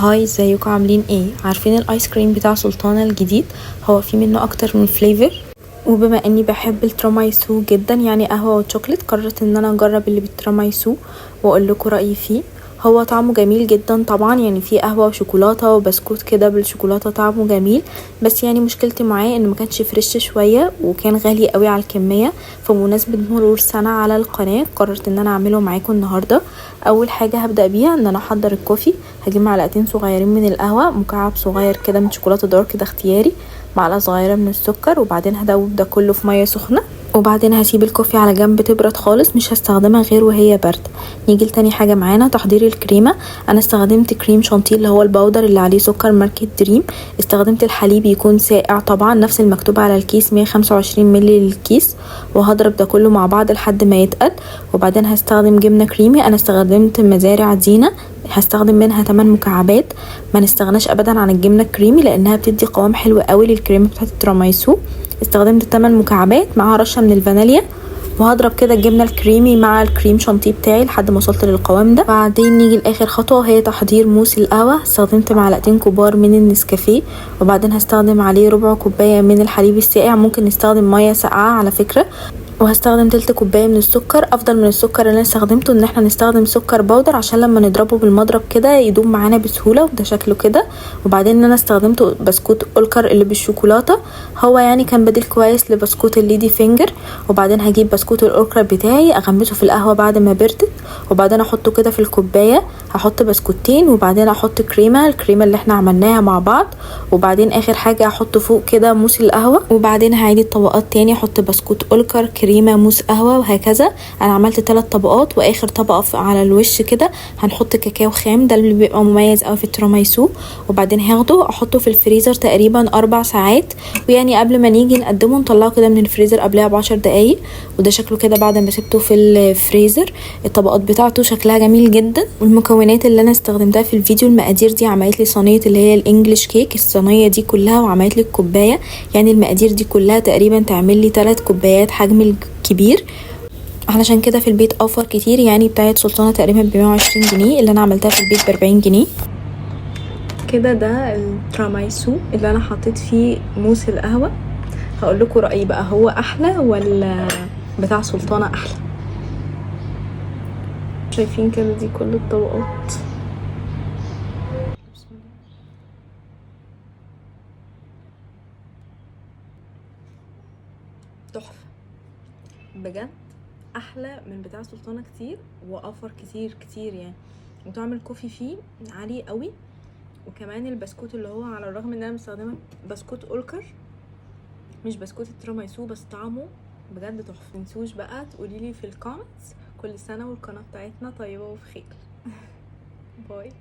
Hi، ازيكم؟ عاملين ايه؟ عارفين الايس كريم بتاع سلطانة الجديد؟ هو في منه اكتر من flavor، وبما اني بحب التراميسو جدا، يعني قهوة وشوكليت، قررت ان انا اجرب اللي بالتراميسو واقول لكم رايي فيه. هو طعمه جميل جدا طبعا، يعني فيه قهوة وشوكولاته وبسكوت كده بالشوكولاته، طعمه جميل. بس يعني مشكلتي معاه انه ما كانش fresh شوية وكان غالي قوي على الكمية. فبمناسبه مرور سنة على القناة قررت ان انا اعمله معاكم النهارده. اول حاجة هبدا بيها ان انا احضر ال coffee. هجيب معلقتين صغيرين من القهوة، مكعب صغير كده من شوكولاتة dark ده اختياري، معلقه صغيرة من السكر، وبعدين هدوب ده كله في مية سخنة، وبعدين هسيب ال coffee على جنب تبرد خالص، مش هستخدمها غير وهي باردة. نيجي لتاني حاجة معانا، تحضير الكريمة. انا استخدمت كريم شانتيه اللي هو ال powder اللي عليه سكر ماركة دريم. استخدمت الحليب يكون ساقع طبعا، نفس المكتوب على الكيس، 125 مللي للكيس، وهضرب ده كله مع بعض لحد ما يتقل. وبعدين هستخدم جبنه كريمي، انا استخدمت مزارع دينا، هستخدم منها 8 مكعبات. ما نستغناش ابدا عن الجبنة الكريمي لانها بتدي قوام حلو قوي للكريمه بتاعت التراميسو. استخدمت 8 مكعبات مع رشه من الفانيليا، وهضرب كده الجبنة الكريمي مع الكريم شانتيه بتاعي لحد ما وصلت للقوام ده. بعدين نيجي لاخر خطوة وهي تحضير موس القهوة. استخدمت معلقتين كبار من النسكافيه، وبعدين هستخدم عليه ربع كوباية من الحليب الساقع، ممكن نستخدم مية ساقعه على فكرة، وهستخدم تلت كوباية من السكر. افضل من السكر اللي انا استخدمته ان احنا نستخدم سكر powder عشان لما نضربه بالمضرب كده يدوب معانا بسهولة، وده شكله كده. وبعدين انا استخدمت بسكوت اولكر اللي بالشوكولاته، هو يعني كان بديل كويس لبسكوت الليدي فينجر. وبعدين هجيب بسكوت الاولكر بتاعي اغمسه في القهوة بعد ما بردت، وبعدين احطه كده في الكوباية. هحط بسكوتين وبعدين احط كريمة، الكريمة اللي احنا عملناها مع بعض، وبعدين اخر حاجة احط فوق كده موس القهوة. وبعدين هعيد الطبقات تاني، احط بسكوت اولكر، كريمة، موس قهوة، وهكذا. انا عملت 3 طبقات، واخر طبقه على الوش كده هنحط كاكاو خام، ده اللي بيبقى مميز قوي في التراميسو. وبعدين هاخده احطه في الفريزر تقريبا 4 ساعات، ويعني قبل ما نيجي نقدمه نطلعه كده من الفريزر قبلها ب10 دقايق. وده شكله كده بعد ما سبته في الفريزر، الطبقات بتاعته شكلها جميل جدا. والمكونات اللي انا استخدمتها في الفيديو، المقادير دي عملت لي صينية اللي هي ال English cake، الصينية دي كلها، وعملت لي الكوباية. يعني المقادير دي كلها تقريبا تعمل لي 3 كوبايات حجم الكبير، علشان كده في البيت اوفر كتير. يعني بتاعت سلطانة تقريبا ب120 جنيه، اللي انا عملتها في البيت ب40 جنيه كده. ده التراميسو اللي انا حطيت فيه موس القهوة. هقول لكم رايي بقى، هو احلى ولا بتاع سلطانة احلى؟ شايفين كده دي كل الطبقات. تحفة بجد، احلى من بتاع سلطانة كتير، وافر كتير كتير يعني، وطعم ال coffee فيه عالي قوي. وكمان البسكوت اللي هو على الرغم ان انا مستخدمة بسكوت اولكر مش بسكوت التراميسو، بس طعمه بجد تحفة. متنسوش بقى تقولي لي في ال comments كل سنة والقناة بتاعتنا طيبة وبخير. bye.